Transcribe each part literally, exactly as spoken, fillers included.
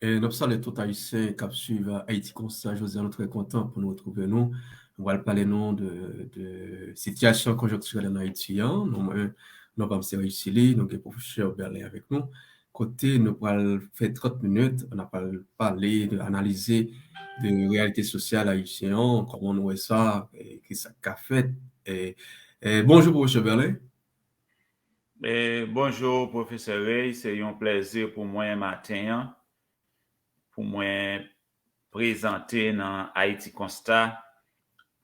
E n ap salye tout Ayisyen k ap swiv Ayiti Konsta. Jodi a, nou trè kontan pou nou retwouve nou. Nou pral pale nou de, de sitiyasyon konjonktirèl ann Ayiti an. Nou, mwen, non pa m se Richely, nou gen pwofesè Berlin avèk nou. Kote nou pral fè trant minit, n ap pral pale, de, analize de reyalite sosyal ayisyen an, kòman nou wè sa, e, ki sa k ka fèt. E, e, bonjou, pwofesè Berlin. E, bonjou, pwofesè Ray, se yon plèzi pou mwen maten an, pou mwen prezante nan Ayiti Konsta,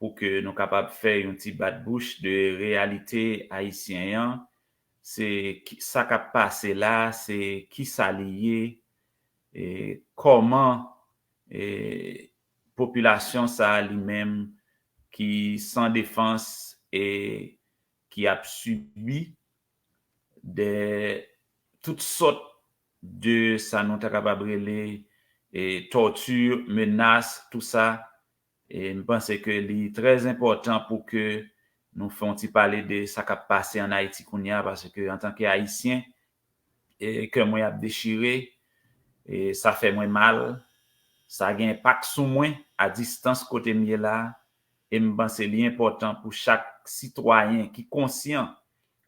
pou ke nou kapab fè yon ti bat bouch de reyalite ayisyen an, se ki, sa k ap pase la, se ki sa li ye, e kòman, e, popilasyon sa a li menm ki san defans e ki ap sibi de tout sòt de sa nou ta kapab rele, e, tòti, menas, tou sa. E m panse ke li trè enpòtan pou ke nou fè yon ti pale de sa k ap pase ann Ayiti kounye a, paske antanke Ayisyen, e kè mwen ap dechire, e sa fè mwen mal, sa gen enpak sou mwen a distans kote m ye la, e m panse li enpòtan pou chak sitwayen ki konsyan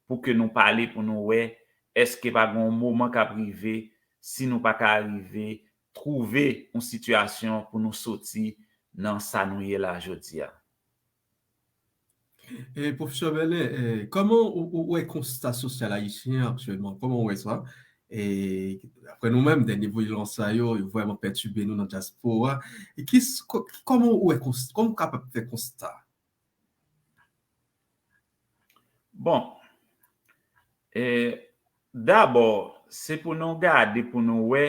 pou ke nou pale, pou nou wè èske pa gen yon moman k ap rive, si nou pa ka rive twouve yon sitiyasyon pou nou soti nan sa nou ye la jodi a. E, pwofesè Berlin, e, kòman ou, ou wè konsta sosyal ayisyen an aktyèlman? Kòman ou wè sa? E, daprè nou menm, dènye vyolans sa yo, yo vrèman pètibe nou nan dyaspora. E ki, kòman ou wè konsta, kòman ou kapab fè konsta? Bon, e, dabò, se pou nou gade, pou nou wè,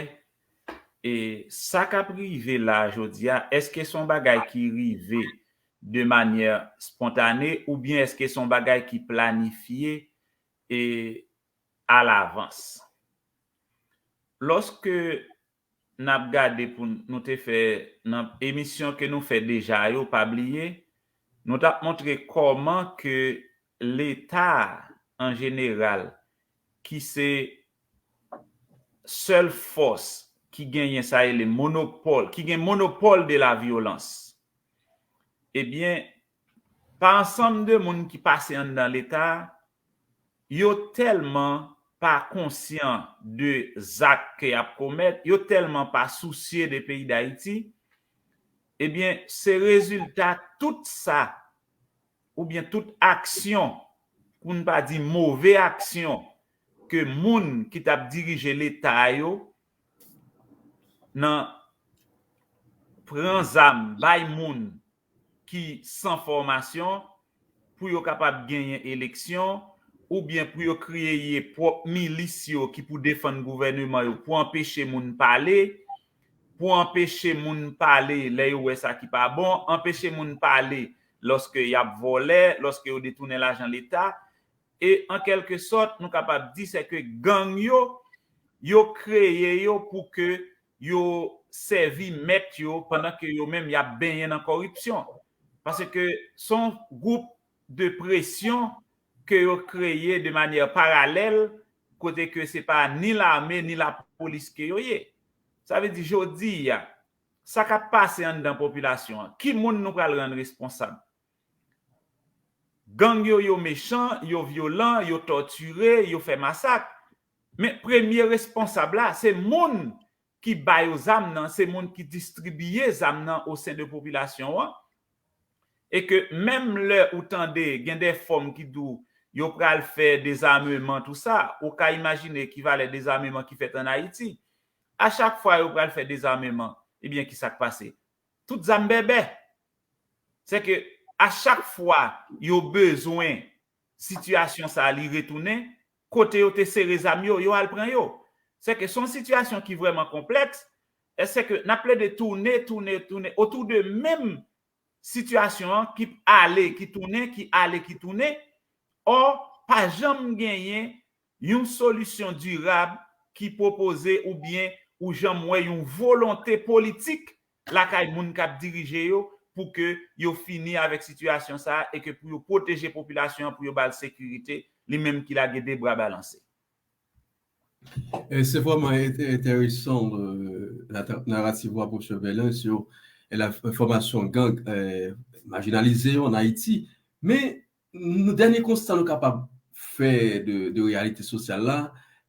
e, sa k ap rive la jodi a, èske se yon bagay ki rive de manyè spontane oubyen èske se yon bagay ki planifye, e, alavans? Lòske n ap gade pou nou te fè nan emisyon ke nou fè deja yo, pa bliye, nou t ap montre kòman ke Leta an jeneral, ki se sèl fòs ki genyen sa rele monopòl, ki gen monopòl de la vyolans, ebyen, pa ansanm de moun ki pase anndan Leta a, yo tèlman pa konsyan de zak ke y ap komèt, yo tèlman pa sousye de peyi Dayiti, ebyen, se rezilta tout sa, oubyen tout aksyon, pou n pa di move aksyon, ke moun ki t ap dirije Leta a yo, nan pran zam bay moun ki san fòmasyon pou yo kapab genyen eleksyon, oubyen pou yo kreye pwòp milis yo ki pou defann gouvèneman yo, pou anpeche moun pale, pou anpeche moun pale lè yo wè sa ki pa bon, anpeche moun pale lòske y ap vòlè, lòske yo detounen lajan Leta. E an kèlke sòt, nou kapab di se ke gang yo, yo kreye yo pou ke yo sèvi mèt yo pandan ke yo menm y ap benyen nan kòripsyon. Paske se yon gwoup de presyon ke yo kreye de manyè paralèl, kote ke se pa ni lame ni lapolis ke yo ye. Sa vle di, jodi a, sa k ap pase anndan popilasyon an, ki moun nou pral rann responsab? Gang yo, yo mechan, yo vyolan, yo tòtire, yo fè masak. Men premye responsab la, se moun ki ba yo zam nan, se moun ki distribiye zam nan o sen de popilasyon an. E ke menm lè ou tande gen de fòm ki di w yo pral fè dezameman, tou sa, ou ka imajine ki valè dezameman ki fèt ann Ayiti. A chak fwa yo pral fè dezameman, ebyen, ki sa k pase? Tout zam bèbè. Se ke a chak fwa yo bezwen sitiyasyon sa a li retounen, kote yo te sere zam yo, yo al pran yo. Se ke se yon sitiyasyon ki vrèman konplèks, e se ke n ap plede tounen, tounen, tounen otou de menm sitiyasyon an ki ale, ki tounen, ki ale, ki tounen, ò, pa janm genyen yon solisyon dirab ki pwopoze oubyen ou janm wè yon volonte politik lakay moun k ap dirije yo pou ke yo fini avèk sitiyasyon sa a e ke pou yo pwoteje popilasyon an, pou yo ba l sekirite, li menm ki lage de bra balanse. E se vrèman ent-, enteresan, euh, Naratif ou a, Pwofesè Bèlen, sou la fòmasyon gang majinalize yo an Ayiti. Men, nou, dènye konsta nou kapab fè de, de reyalite sosyal la,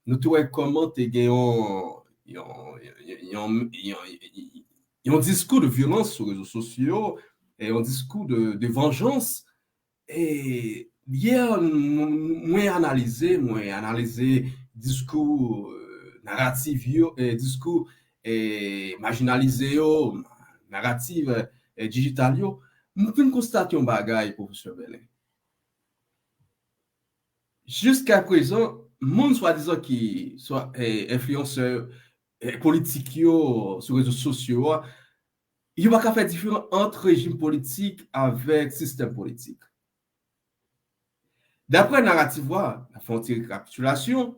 nou te wè kòman te gen yon, yon, yon, yon, yon, yon diskou de vyolans sou rezo sosyo, e yon diskou de, de vanjans. E yè, mwen analize, mwen analize diskou, eh, naratif yo, eh, diskou, eh, majinalize yo, naratif, eh, dijital yo. Mwen vin konstate yon bagay, Pwofesè Bèlen. Jiskaprezan, moun swadizan ki, swa, eh, enfliyansè, eh, politik yo sou rezo sosyo a, yo pa ka fè diferan ant rejim politik avèk sistèm politik. Daprè naratif ou a, n ap fè yon ti rekapitilasyon,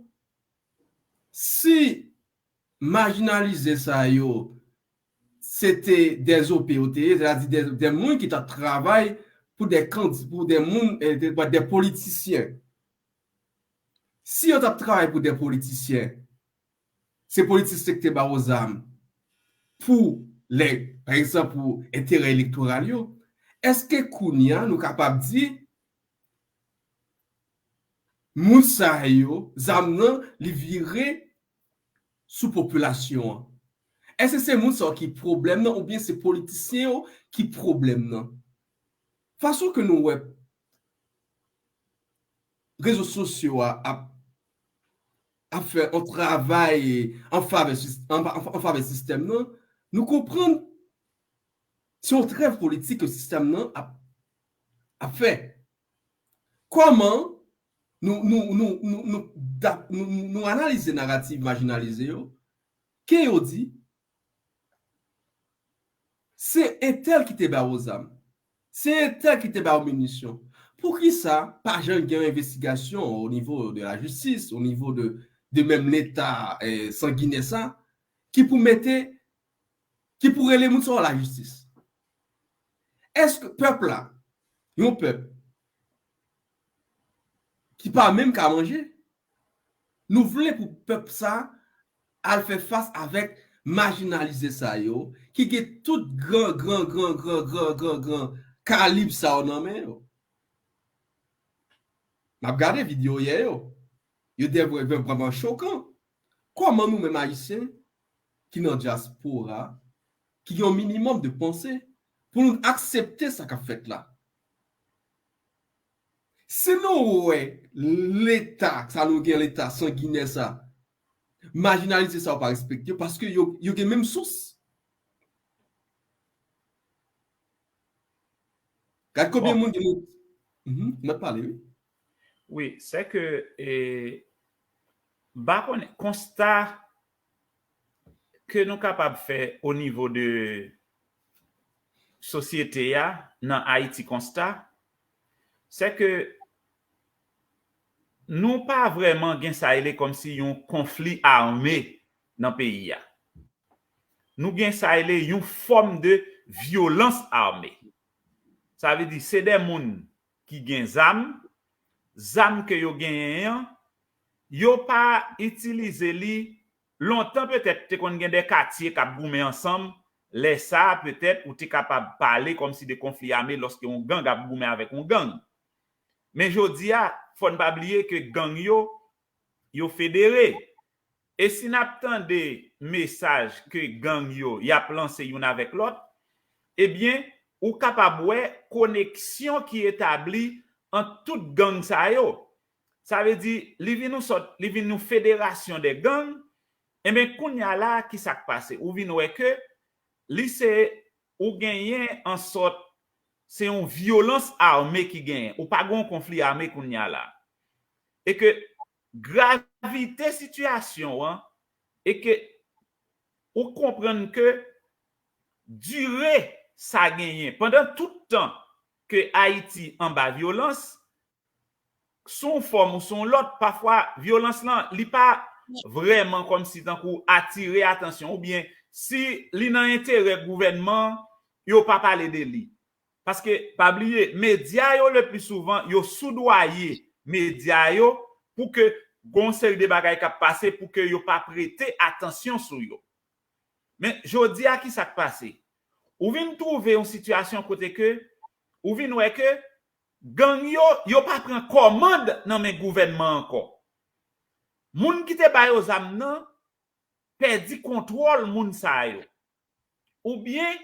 si majinalize sa yo, se te dè O P yo te ye, sètadi dè, dè moun ki t ap travay pou dè kandi-, pou dè moun, eh, dè, dè politisyen. Si yo t ap travay pou dè politisyen, se politisyen ki te ba yo zam pou lè, pa egzanp, pou enterè elektoral yo, èske kounye a nou kapab di moun sa yo, zam nan, li vire sou popilasyon an? Èske se moun sa yo ki pwoblèm nan oubyen se politisyen yo ki pwoblèm nan? Fason ke nou wè rezo sosyo a ap, ap fè yon travay an favè sis-, an, an, an favè sistèm nan, nou konprann se yon trèv politik ke sistèm nan ap, ap fè. Kòman nou, nou, nou, nou, nou, dap-, nou, nou, nou analize naratif majinalize yo, ke yo di, se entèl ki te ba yo zam, se entèl ki te ba yo minisyon. Poukisa pa janm gen yon envestigasyon o nivo de lajistis, o nivo de, de menm Leta, eh, sanginè sa, ki pou mete, ki pou rele moun sa yo lajistis? Èske pèp la, yon pèp ki pa menm ka manje, nou vle pou pèp sa al fè fas avèk majinalize sa yo, ki gen tout gran, gran, gran, gran, gran, gran, gran kalib sa yo nan men yo. M ap gade videyo yè yo. Yo de vrè, vrè, vrèman chokan. Kòman nou menm Ayisyen ki nan dyaspora, ki gen yon minimòm de panse, pou nou aksepte sa k ap fèt la? Si nou wè Leta, sa nou gen Leta sanginè sa, majinalize sa yo pa respekte yo, paske yo, yo gen menm sous. Gad konbyen moun gen moun. Mhm, n ap pale, wi. Wi, se ke, e, m pa konnen, konsta ke nou kapab fè o nivo de sosyete a nan Ayiti, konsta, se ke nou pa vrèman gen sa rele kòmsi yon konfli ame nan peyi a. Nou gen sa rele yon fòm de vyolans ame. Sa vle di, se de moun ki gen zam, zam ke yo genyen an, yo pa itilize li. Lontan, petèt, te konn gen de katye k ap goumen ansanm, lè sa a, petèt, ou te kapab pale kòmsi de konfli ame lòske yon gang ap goumen avèk yon gang. Men jodi a, fò n pa bliye ke gang yo, yo federe. E si n ap tande mesaj ke gang yo, y ap lanse youn avèk lòt, ebyen, ou kapab wè koneksyon ki etabli ant tout gang sa yo. Sa vle di, li vin yon sòt, li vin yon federasyon de gang. Enben, kounye a la, ki sa k pase? Ou vin wè ke li se, ou genyen an sòt, se yon vyolans ame ki genyen. Ou pa gen yon konfli ame kounye a la. E ke gravite sitiyasyon an, e ke ou konprann ke dire sa genyen, pandan tout tan ke Ayiti anba vyolans, sou yon fòm ou sou yon lòt, pafwa, vyolans lan, li pa vrèman kòmsi tankou atire atansyon, oubyen si li nan enterè gouvènman, yo pa pale de li. Paske, pa bliye, medya yo, le pli souvan, yo soudwaye medya yo pou ke gon seri de bagay k ap pase, pou ke yo pa prete atansyon sou yo. Men jodi a, ki sa k pase? Ou vin twouve yon sitiyasyon kote ke ou vin wè ke gang yo, yo pa pran kòmand nan men gouvènman ankò. Moun ki te ba yo zam nan pèdi kontwòl moun sa yo. Oubyen,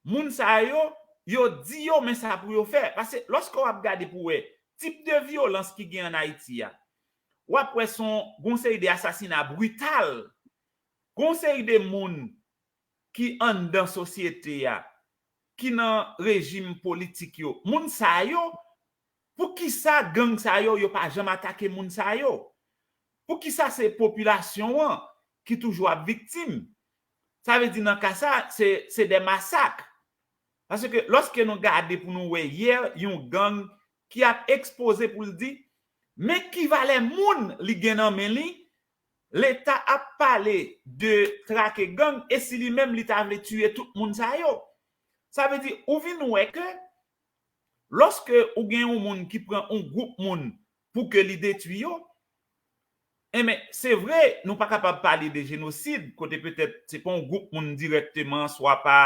moun sa yo, yo di yo men sa pou yo fè. Paske lòske w ap gade pou wè tip de vyolans ki gen ann Ayiti a, w ap wè se yon, gon seri de asasina brital, gon seri de moun ki anndan sosyete a, ki nan rejim politik yo. Moun sa yo, poukisa gang sa yo, yo pa janm atake moun sa yo? Poukisa se popilasyon an ki toujou ap viktim? Sa vle di nan ka sa, se, se de masak. Paske lòske nou gade pou nou wè yè, yon gang ki ap ekspoze pou l di, men ki valè moun li gen nan men li, Leta ap pale de trake gang, e si li menm li ta vle tiye tout moun sa yo? Sa vle di, ou vin wè ke lòske ou gen yon moun ki pran yon gwoup moun pou ke li detwi yo, enben, se vre, nou pa kapab pale de jenosid, kote petèt se pa yon gwoup moun dirèkteman, swa pa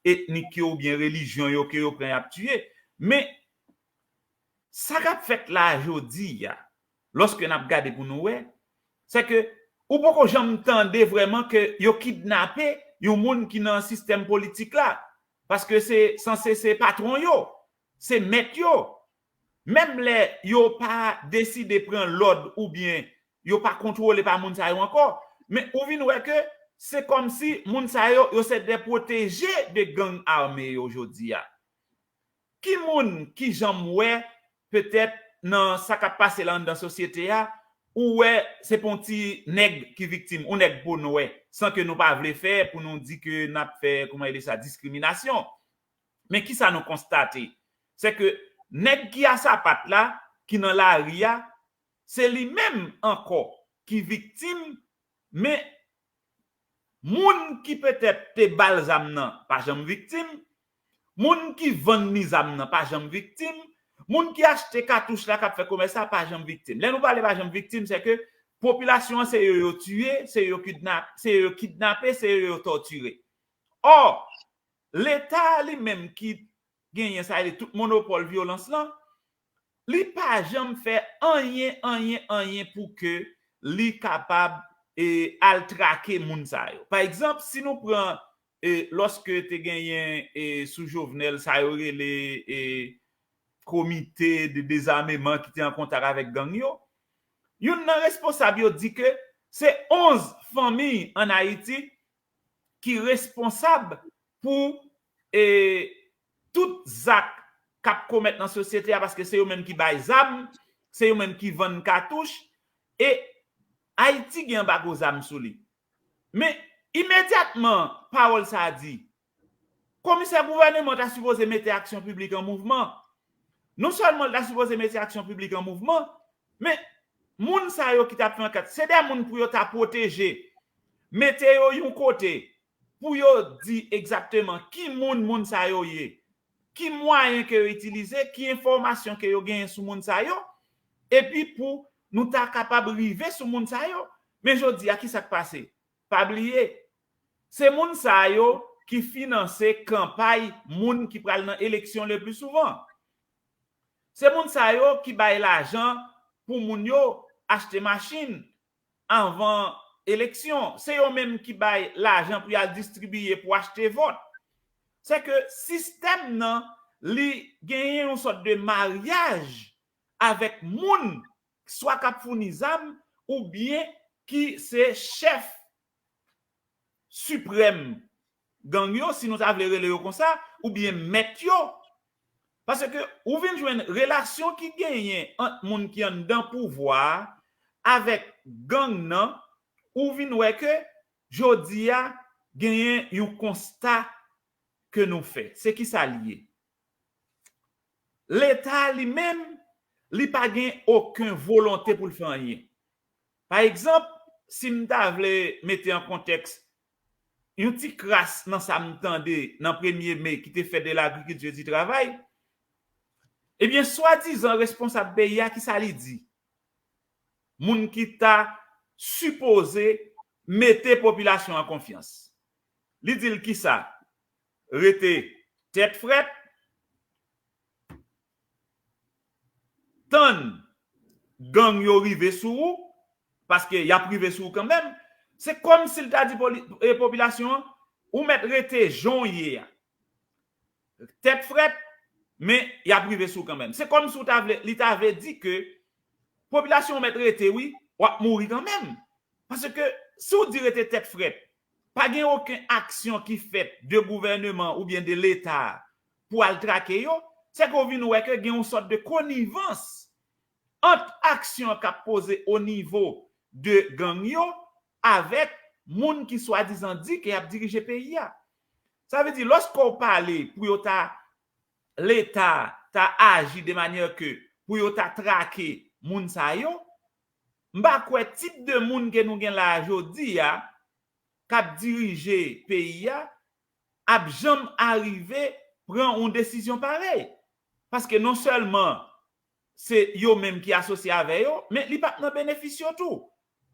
etnik yo oubyen relijyon yo ke yo pran y ap tiye. Men, sa k ap fèt la a jodi a, lòske n ap gade pou nou wè, se ke ou poko janm tande vrèman ke yo kidnape yon moun ki nan sistèm politik la, paske se sanse se patwon yo, se mèt yo. Menm lè yo pa deside pran lòd oubyen yo pa kontwole pa moun sa yo ankò, men ou vin wè ke se kòmsi moun sa yo, yo se de pwoteje de gang ame yo jodi a. Ki moun ki janm wè, petèt, nan sa k ap pase la anndan sosyete a, ou wè se pa yon ti nèg ki viktim, yon nèg po nwè, san ke nou pa vle fè pou nou di ke n ap fè, kòman rele sa, diskriminasyon. Men ki sa nou konstate? Se ke nèg ki a sapat la, ki nan lari a, se li menm ankò ki viktim, men moun ki petèt te ba l zam nan pa janm viktim, moun ki vann li zam nan pa janm viktim, moun ki achte katouch la k ap fè komès la pa janm viktim. Lè nou pale pa janm viktim, se ke popilasyon an se yo yo tiye, se yo kidnap, se yo yo kidnape, se yo yo tòtire. Ò, Leta a li menm ki genyen sa e tout monopòl vyolans lan, li pa janm fè anyen, anyen, anyen pou ke li kapab, e, al trake moun sa yo. Pa egzanp, si nou pran, e, lòske te genyen, e, sou Jovenel, sa yo rele, e, komite de dezameman ki te an kontak avèk gang yo, youn nan responsab yo di ke se onz fanmi ann Ayiti ki responsab pou, e, tout zak k ap komèt nan sosyete a, paske se yo menm ki bay zam, se yo menm ki vann katouch, e Ayiti gen anbago zam sou li. Men, imedyatman pawòl sa a di, komisè gouvèneman ta sipoze mete aksyon piblik an mouvman. Non sèlman l ta sipoze mete aksyon piblik an mouvman, men moun sa yo ki t ap fè ankèt, se de moun pou yo ta pwoteje, mete yo yon kote, pou yo di egzakteman ki moun moun sa yo ye, ki mwayen ke yo itilize, ki enfòmasyon ke yo genyen sou moun sa yo, epi pou nou ta kapab rive sou moun sa yo. Men jodi a, ki sa k pase? Pa bliye, se moun sa yo ki finanse kanpay moun ki pral nan eleksyon le pli souvan. Se moun sa yo ki bay lajan pou moun yo achte machin anvan eleksyon. Se yo menm ki bay lajan pou y al distribiye pou achte vòt. Se ke sistèm nan, li genyen yon sòt de maryaj avèk moun, swa k ap founi zam, oubyen ki se chèf siprèm gang yo, si nou ta vle rele yo konsa, oubyen mèt yo. Paske ou vin jwenn relasyon ki genyen ant moun ki anndan pouvwa a avèk gang nan, ou vin wè ke jodi a genyen yon konsta ke nou fè. Se ki sa l ye? Leta li menm, li pa gen okenn volonte pou l fè anyen. Pa egzanp, si m ta vle mete an kontèks yon ti kras nan sa m tande nan premye me ki te fè de lagrikilti di travay, ebyen, swadizan responsab peyi a, ki sa li di? Moun ki ta sipoze mete popilasyon an konfyans. Li di l kisa? Rete tèt frèt, tann gang yo rive sou ou, paske y ap rive sou ou kanmenm. Se kòmsi l ta di poli- e popilasyon an, ou mèt rete jan w ye a. Tèt frèt, men y ap rive sou ou kanmenm. Se kòmsi w ta vle, li ta vle di ke popilasyon an mèt rete, wi, w ap mouri kanmenm. Paske si w di rete tèt frèt, pa gen okenn aksyon ki fèt de gouvèneman oubyen de Leta pou al trake yo, se ke w vin wè ke gen yon sòt de konivans ant aksyon k ap poze o nivo de gang yo avèk moun ki swadizan di ke y ap dirije peyi a. Sa vle di, lòske w pale pou yo ta, Leta ta aji de manyè ke pou yo ta trake moun sa yo, m pa kwè tip de moun ke nou gen la a jodi a k ap dirije peyi a ap janm arive pran yon desizyon parèy. Paske non sèlman se yo menm ki asosye avè yo, men li p ap nan benefis yo tou.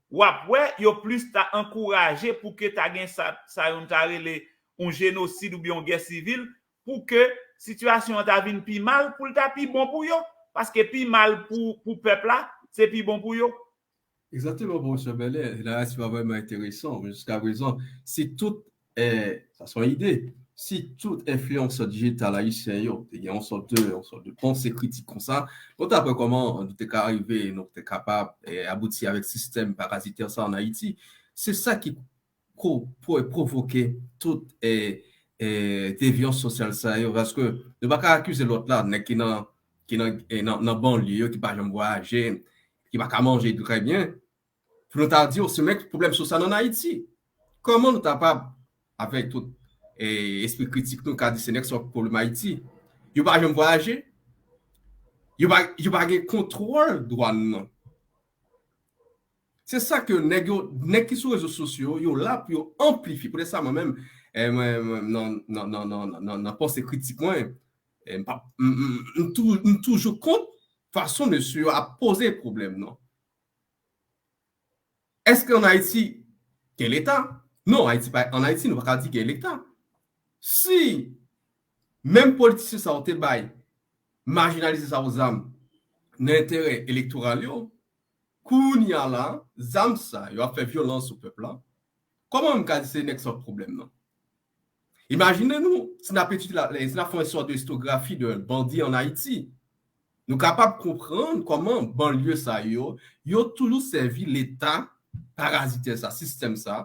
W ap wè yo plis ta ankouraje pou ke ta gen sa, sa yo ta rele yon jenosid oubyen yon gè sivil, pou ke sitiyasyon an ta vin pi mal, pou l ta pi bon pou yo. Paske pi mal pou, pou pèp la, se pi bon pou yo. Egzakteman, pwofesè Bèlè, narratif la vrèman enteresan. Jiskaprezan, si tout, eh, sa se yon ide, si tout enfliyansè dijital ayisyen yo te gen yon sòt de, yon sòt de panse kritik konsa, nou ta wè kòman nou te ka rive, nou te kapab, eh, abouti avèk sistèm parazitè sa ann Ayiti. Se sa ki ko- pwo- pwovoke tout, eh, eh, devyans sosyal sa yo, paske nou pa ka akize lòt la, nèg ki nan, ki nan, eh, nan, nan banlye yo, ki pa janm vwayaje, ki pa ka manje trè byen, pou nou ta di, se menm pwoblèm sosyal ann Ayiti. Kòman nou kapab, avèk tout, eh, espri kritik nou, ka di se nèg sa k pwoblèm Ayiti? Yo pa janm vwayaje? Yo pa, yo pa gen kontwòl dwàn nan? Se sa ke nèg yo, nèg ki sou rezo sosyo yo, yo la pou yo anplifye. Poutèt sa, mwen menm, eh, mwen, mwen, nan, nan, nan, nan, nan, nan panse kritik mwen, eh, m pa, m, m, m tou- m toujou kont fason mesye yo ap poze pwoblèm nan. Èske ann Ayiti gen Leta? Non, Ayiti pa, ann Ayiti, nou pa ka di gen Leta. Si menm politisyen sa yo te bay majinalize sa yo zam nan enterè elektoral yo, kounye a la, zam sa yo ap fè vyolans sou pèp la. Kòman m ka di se nèg sa pwoblèm nan? Imajine nou, si n ap etidye la, si n ap fè yon istwa de istografi de bandi ann Ayiti, nou kapab konprann kòman banlye sa yo, yo toujou sèvi Leta parazitè sa, sistèm sa,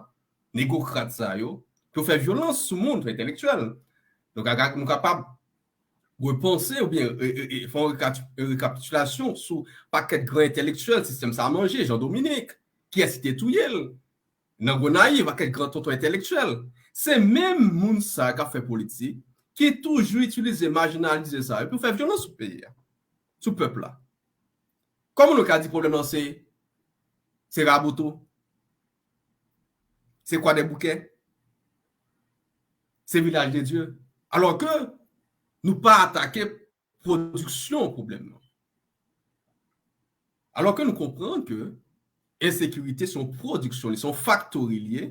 negokrat sa yo, pou yo fè vyolans sou moun, sou entelektyèl. Nou ka, nou kapab repanse oubyen e, e, e, fè yon rekati- yon rekapitilasyon sou pakèt gran entelektyèl sistèm sa a manje, Jean Dominique, kiyès ki te touye l? Nan Gonayiv, pakèt gran tonton entelektyèl. Se menm moun sa k ap fè politik, ki toujou itilize majinalize sa yo pou fè vyolans sou peyi a, sou pèp la. Kòman nou ka di pwoblèm nan se, se Raboto, se Kwadèboukè, se Vilaj de Dye, alò ke nou pa atake pwodiksyon pwoblèm nan? Alò ke nou konprann ke ensekirite se yon pwodiksyon, li se yon faktori li ye,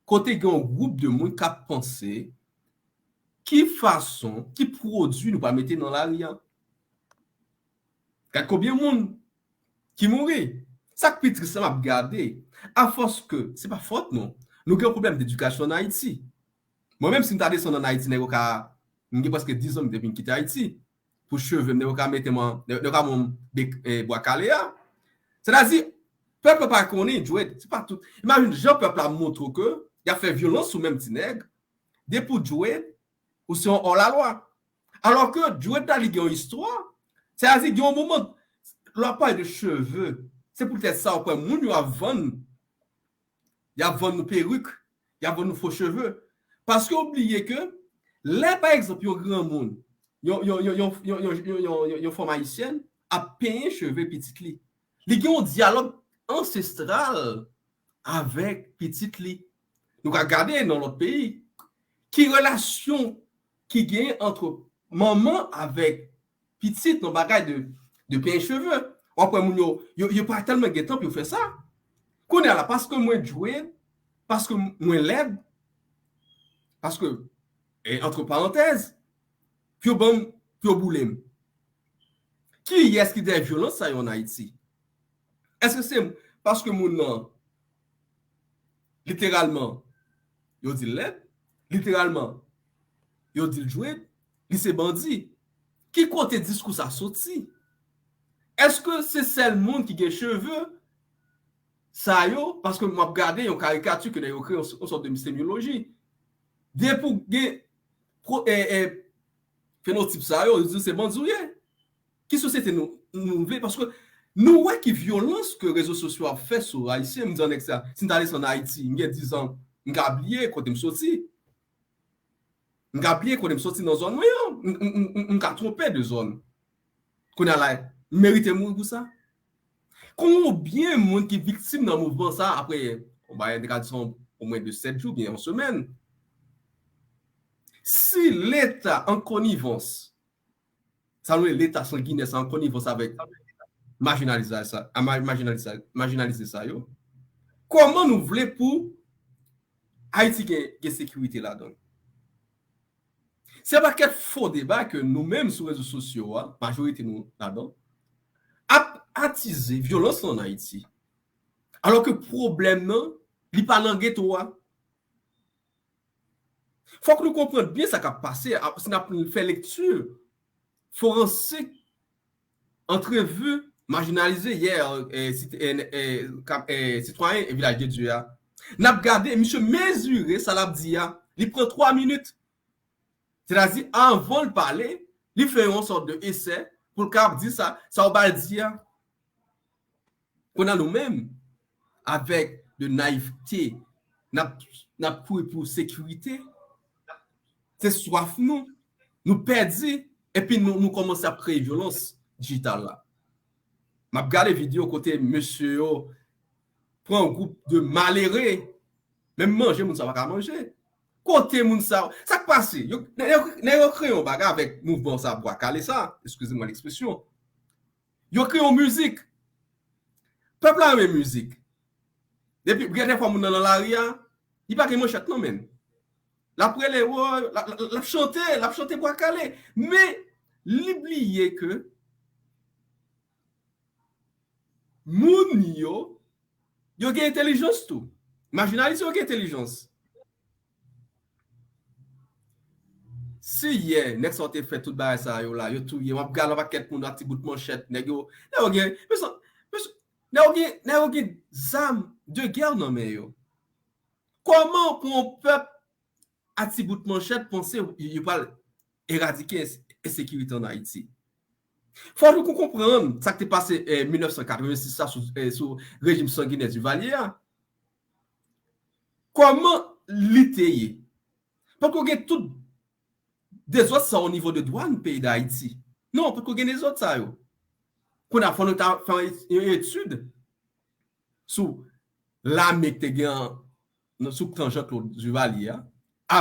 kote gen yon gwoup de moun k ap panse ki fason, ki pwodui nou pral mete nan lari a. Gad konbyen moun ki mouri. Sa k pi tris la, m ap gade, afòs ke, se pa fòt nou, nou gen yon pwoblèm dedikasyon ann Ayiti. Mwen menm, si m ta desann ann Ayiti, nèg yo ka, m gen prèske diz an depi m kite Ayiti. Pou cheve m, nèg yo ka mete m an, nèg yo ka ban m bwa kale a. Sètadi, pèp la pa konnen, Djwed, se pa tout. Imajine jan pèp la montre w ke y ap fè vyolans sou menm ti nèg, depi w Djwed, ou se yon òlalwa. Alò ke Djwed la, li gen yon istwa. Sètadi, gen yon moman, lè w ap pale de cheve, se poutèt sa w kwè moun yo ap vann, y ap vann nou perik, y ap vann nou fo cheve. Paske w bliye ke lè, pa egzanp, yon granmoun, yon, yon, yon, yon, yon, yon, yon, yon, yon, yon fanm ayisyèn ap penyen cheve pitit li, li gen yon dyalòg ansestral avèk pitit li. Nou ka gade nan lòt peyi, ki relasyon ki genyen ant manman avèk pitit nan bagay de, de penyen cheve. W ap wè moun yo, yo, yo pa tèlman gen tan pou yo fè sa. Kounye a la, paske mwen djwed, paske mwen lèd, Paske, e, antre parantèz, pou yo ban m, pou yo boule m. Kiyès ki dèyè vyolans sa yo ann Ayiti? Èske se paske moun nan, literalman, yo di l lèd, literalman, yo di l jwèt, li se bandi? Ki kote diskou sa soti? Èske se sèl moun ki gen cheve sa yo? Paske m ap gade yon karikati ke nèg yo kreye, yon, yon sòt de semioloji. Depi w gen pro-, e, e, fenotip sa yo, yo di se bandi w ye. Ki sosyete nou, nou vle? Paske nou wè ki vyolans ke rezo sosyo ap fè sou Ayisyen. M di ann nèg sa, si m ta desann Ayiti, m gen diz an, m ka bliye kote m soti. M ka bliye kote m soti nan zòn mwen an. M, m, m, m, m ka twonpe de zòn. Kounye a la, m merite mouri pou sa? Konbyen moun ki viktim nan mouvman sa apre, bon, ba, te ka di se omwen de sèt jou, byen yon semèn? Si Leta an konivans, sa nou rele Leta sanginè sa, an konivans avèk majinalize sa, a ma-, majinalize, majinalize sa yo, kòman nou vle pou Ayiti gen, gen sekirite ladan l? Se pakèt fo deba ke nou menm sou rezo sosyo a, majorite nou ladan, ap atize vyolans lan ann Ayiti. Alò ke pwoblèm nan, li pa nan geto a. Fòk nou konprann byen sa k ap pase, a, si n ap fè lekti foransik, antrevi majinalize yè, e, sit-, e, e, ka-, e, sitwayen e Vilaj de Dye a. N ap gade, misye mezire sa l ap di a, li pran twa minit. Sètadi, anvan l pale, li fè yon sòt de esè pou l kapab di sa, sa w ba l di a. Kounye a nou menm, avèk de nayivte, n ap, n ap kouri pou sekirite. Se swaf nou. Nou pèdi, epi nou, nou kòmanse ap kreye vyolans dijital la. M ap gade videyo kote mesye yo pran yon gwoup de malere, menm manje moun sa pa ka manje. Kote moun sa, sa k pase? Yo, nèg yo, nèg yo kreye yon bagay avèk mouvman sa, Bwa Kale sa, excusez-moi l'expression. Yo kreye yon mizik. Pèp la renmen mizik. Depi, gen de fwa moun nan, nan lari a, li pa gen manchèt nan men l. L ap rele, wo, l ap, l ap, l ap chante, l ap chante Bwa Kale. Men, li bliye ke moun yo, yo gen entèlijans tou. Majinalis yo gen entèlijans. Si yè, nèg sa yo te fè tout bagay sa yo la, yo touye, m ap gade yon pakèt moun ak ti bout manchèt, nèg yo, nèg yo gen, mesye, mesye, nèg yo gen, nèg yo gen zam de gè nan men yo. Kòman pou yon pèp a ti bout manchèt panse yo, yo pral eradike ens-, ensekirite ann Ayiti? Fò nou konprann sa k te pase, eh, mil nèf san katrevensis la sou, eh, sou rejim sanginè Duvalier a. Kòman li te ye? Poko gen tout dezòd sa o nivo de dwàn peyi Dayiti. Non, poko gen dezòd sa yo. Kounye a, fò nou ta fè yon etid sou lame k te gen an, nan, sou tan Jean-Claude Duvalier a,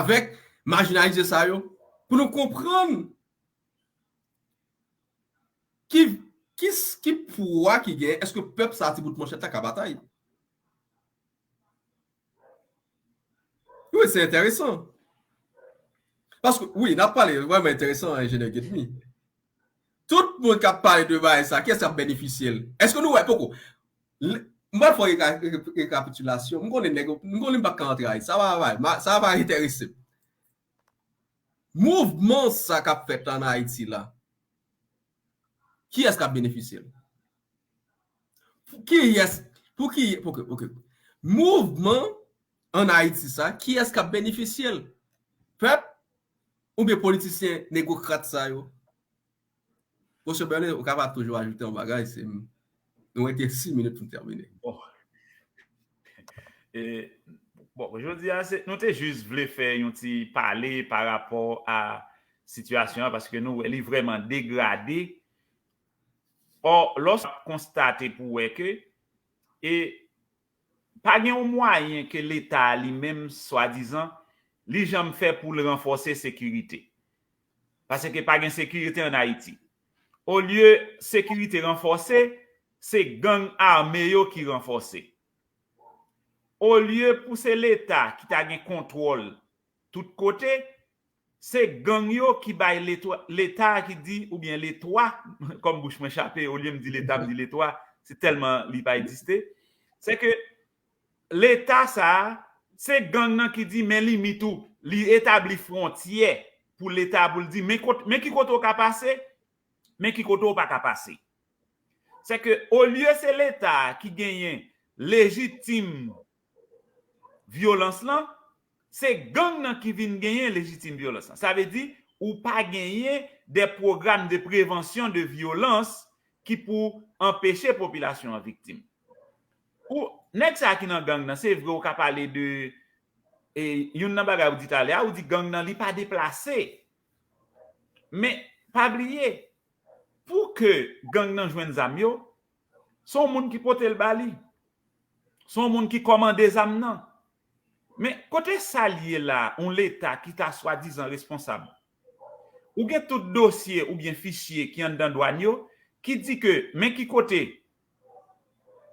avèk majinalize sa yo, pou nou konprann ki, ki, ki pouvwa ki gen, èske pèp sa a ti bout manchèt la ka batay? Wi, se enteresan. Paske, wi, n ap pale, vrèman enteresan, enjenyè Guetmy. Tout moun k ap pale de bagay sa, kiyès k ap benefisye l? Èske nou wè poko? M pral fè yon reka-, reka-, rekapitilasyon. M konnen nèg, m konnen m p ap ka antre a sa. Sa va, va, sa va enterese m. Mouvman sa k ap fèt ann Ayiti la, kiyès k ap benefisye l? Kiyès, pou ki, ok, ok. Mouvman ann Ayiti sa, kiyès k ap benefisye l? Pèp oubyen politisyen negokrat sa yo? Monchè Bèlen, ou kapab toujou ajoute yon bagay, se, nou rete sis minit pou n tèmine. Bon. E, bon, jodi a, se, nou te jis vle fè yon ti pale pa rapò a sitiyasyon an, paske nou wè li vrèman degrade. Ò, lòs ap konstate pou wè ke, e, pa gen yon mwayen ke Leta a li menm, swadizan, li janm fè pou l ranfòse sekirite. Paske pa gen sekirite ann Ayiti. Olye sekirite ranfòse, se gang ame yo ki ranfòse. Olye pou se Leta ki ta gen kontwòl, tout kote, se gang yo ki bay Leta, Leta ki di, oubyen Letwa, kòm bouch mwen chape, olye m di Leta, m di Letwa, se tèlman li pa egziste. Se ke Leta sa a, se gang nan ki di men limit ou, li etabli fwontyè pou Leta pou l di men kot, men ki kote w ka pase, men ki kote w pa ka pase. Se ke olye se Leta a ki genyen lejitim vyolans lan, se gang nan ki vin genyen lejitim vyolans lan. Sa vle di, ou pa genyen de pwogram de prevansyon de vyolans ki pou anpeche popilasyon an viktim. Ou, nèg sa ki nan gang nan, se vre ou ka pale de, e, youn nan bagay ou di talè a, ou di gang nan li pa deplase. Men, pa bliye, pou ke gang nan jwenn zam yo, se yon moun ki pote l ba li. Se yon moun ki kòmande zam nan. Men kote sa l ye la, yon Leta ki ta swadizan responsab? Ou gen tout dosye oubyen fichye ki anndan dwàn yo, ki di ke men ki kote,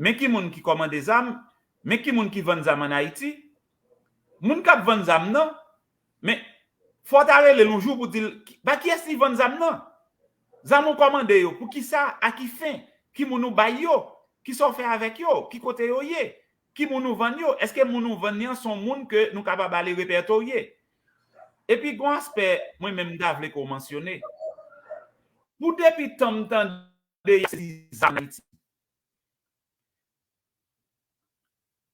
men ki moun ki kòmande zam, men ki moun ki vann zam ann Ayiti. Moun k ap vann zam nan, men fò w ta rele l yon jou pou di l, ba kiyès li vann zam nan? Zam ou kòmande yo, pou ki sa, a ki fen? Ki moun ou bay yo? Ki sa w fè avèk yo? Ki kote yo ye? Ki moun ou vann yo? Èske moun ou vann li an se yon moun ke nou kapab ale repètorye? Epi gen yon aspè mwen menm m ta vle ke w mansyone. Pou depi tan m tande y ap sezi zam Ayiti,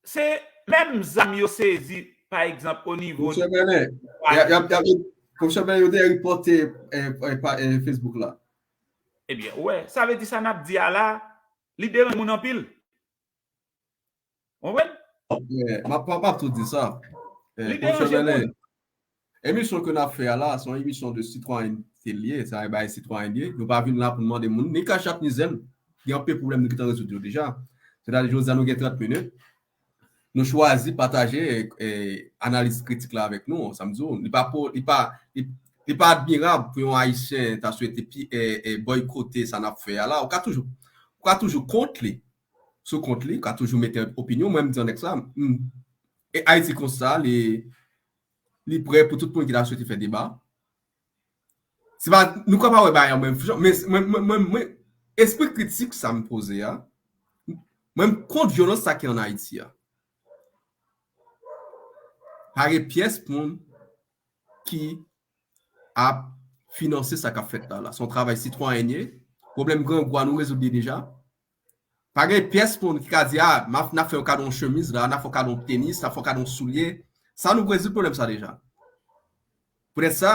se menm zam yo sezi, pa egzanp, o nivo Pwofesè Bèlen, y a, y a, y a, Pwofesè Bèlen, yo te ripòte, eh, eh, pa, eh, Facebook la. Ebyen, ou wè, sa vle di sa n ap di a la, li deranje moun anpil. Ou konprann? Eh, m ap, m ap tou di sa. Eh, Pwofesè Bèlen, emisyon ke n ap fè a la, se yon emisyon de sitwayènte l ye, se yon bagay sitwayen l ye. Nou pa vin la pou n mande moun ni kachap ni zèn. Gen anpil pwoblèm nou gentan rezoud yo deja. Sètadi, jodi a nou gen trant minit. Nou chwazi pataje, eh, analiz kritik la avèk nou. Sa m di w, li pa po-, li pa, li, li pa admirab pou yon Ayisyen ta swete pi, eh, eh, bòykote sa n ap fè a la. Ou ka toujou, ou ka toujou kont li. Sou kont li, ou ka toujou mete opinyon. Mwen, m di anlè sa, m, e Ayiti Konsta, li, li prè pou tout moun ki ta swete fè deba. Se pa, nou ka pa wè bagay an menm jan, men mwen, mwen, mwen, mwen, espri kritik sa m poze a, mwen, m kont vyolans sa ki ann Ayiti a. Pa gen pyès moun ki ap finanse sa k ap fèt la. La, se yon travay sitwayen ye. Pwoblèm grangou a, nou rezoud li deja. Pa gen pyès moun ki ka di, a, n ap, n ap fè yon kado yon chemiz la, n ap fè yon kado yon tenis, n ap fè yon kado yon soulye. Sa nou rezoud pwoblèm sa deja. Poutèt sa,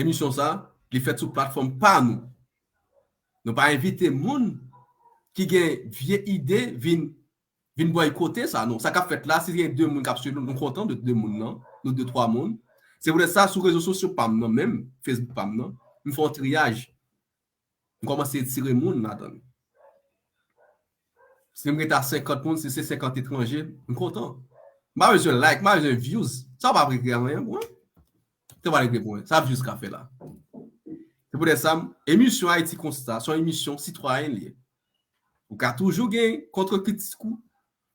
emisyon sa, li fèt sou platfòm pa nou. Nou pa envite moun ki gen vye ide vin, vin bòykote sa, non. Sa k ap fèt la, si gen de moun k ap swiv nou, nou kontan de de moun nan, nou de twa moun. Se poutèt sa, sou rezo sosyo pa m nan, menm Facebook pa m nan, m fè yon triyaj. M kòmanse retire moun ladan l. Si m rete a senkant moun, si se senkant etranje, m kontan. M pa bezwen like, m pa bezwen views. Sa pa regle anyen pou mwen. Sa pa regle pou mwen. Sa views ka fè la. Se poutèt sa, emisyon Ayiti Konsta, se yon emisyon sitwayen li ye. Ou ka toujou gen kont-kritik ou.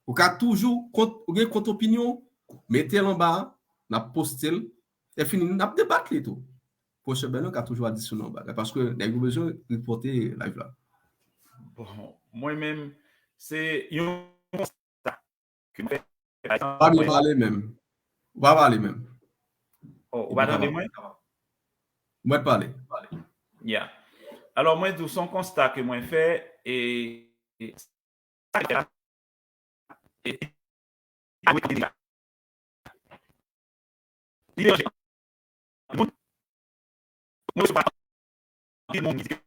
Ou ka toujou kont, ou gen kont-opinyon ou. Mete l anba a, n ap poste l. Lè fini, n ap debat li tou. Pwofesè Bèlen ka toujou adisyone yon bagay, paske nèg yo bezwen ripòte live la. Bon, mwen menm, se yon konsta ke m fè. Pa byen pale menm. Ou pa pale menm. Oh, ou pa tande mwen? Mwen pale. Yeah. Alò, mwen di w, se yon konsta ke mwen fè, e, e, sa ki fè la, e, li deranje anpil moun. Mwen resevwa anpil moun ki di ke,